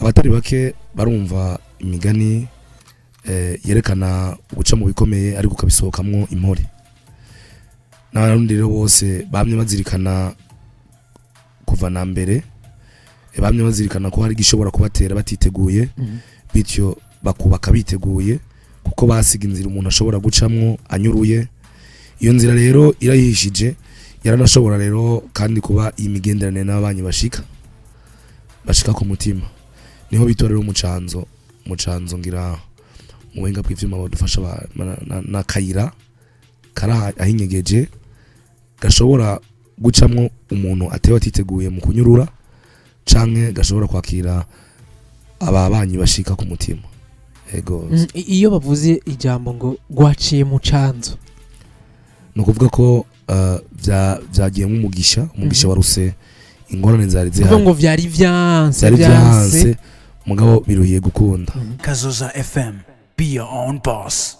Abatari bake barumva imigani yerekana guca mu bikomeye ariko ukabisohokamwo impore. N'abarundi rero bose bamye bazirikana kuva na mbere, bamye bazirikana ko hari igishobora kubatera batiteguye, bityo bakubaka biteguye, kuko basiga inzira umuntu ashobora gucamwo anyuruye. Iyo nzira rero irayihishije, yaranashobora rero kandi kuba imigenderanire n'ababanyi bashika ku mutima. Niho bitora rero umucanzo. Umucanzo, ngira mu buhinga bw'ivyuma badufasha, n'akayira kari ahinyegeje gashobora gucamwo umuntu atewe atiteguye mu kunyurura, canke gashobora kwakira ababanyi bashika ku mutima. Ego. Iyo bavuze ijambo ngo gwaciye mu canzo, Ni ukuvuga ko vyagiyemwo umugisha, umugisha waruse ingorane zari kuvuga zihari. Ngo vyari vyanse. Vyari vyanse, mugabo biruhiye gukunda. Kazoza FM. Be your own boss.